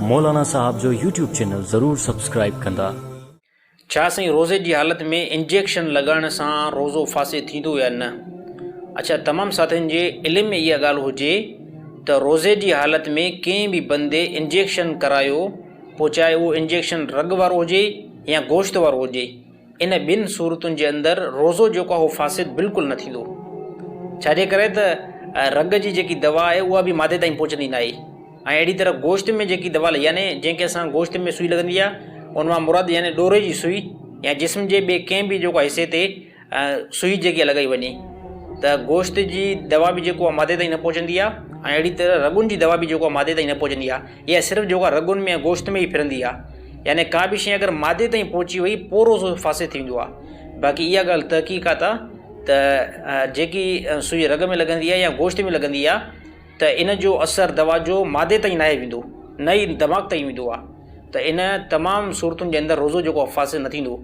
مولانا صاحب جو YouTube channel ضرور سبسڪرائيب ڪندا. ڇا سائين روزي جي حالت ۾ انجيڪشن لڳائڻ سان روزو فاسد ٿيندو يا نه؟ اڇا تمام ساٿين جي علم ۾ اها ڳالهه هجي ته روزي جي حالت ۾ ڪنهن به بندي انجيڪشن ڪرايو پوء چاهي اهو انجيڪشن رڳ وارو هجي يا گوشت وارو هجي ان ٻن صورتن جي اندر روزو جيڪو آهي اهو فاسد بلڪل نه ٿيندو ڇاجي ڪري ته رڳ جي جيڪي دوا آهي اها به مادي تائين پهچندي نه آهي ۽ اهڙي طرح گوشت ۾ جيڪي دوا يعني جنهن کي اسان گوشت ۾ سوئي لڳندي آهي ان مان مراد يعني ڏوري جي سوئي يا جسم جي ٻئي ڪنهن به جيڪو حصي تي سوئي جيڪي لڳائي وڃي ته گوشت جي دوا به جيڪو آهي مادي تائين نه پهچندي آهي ۽ اهڙي طرح رڳن جي دوا به جيڪو آهي مادي تائين نه پهچندي آهي اها صرف جيڪو آهي رڳن ۾ ۽ گوشت ۾ ئي ڦرندي آهي يعني ڪا به شيء اگر مادي تائين پهچي وئي پوء روزو فاسد ٿي ويندو آهي باقي اها ڳالهه تحقيقات آهي ته جيڪي سوئي رڳ ۾ لڳندي آهي يا گوشت ۾ لڳندي آهي ته ان جو اثر دوا جو مادي تائين ناهي ويندو نه ئي دماغ تائين ويندو آهي ته ان تمام صورتن جي اندر روزو جيڪو آهي فاسد نه ٿيندو.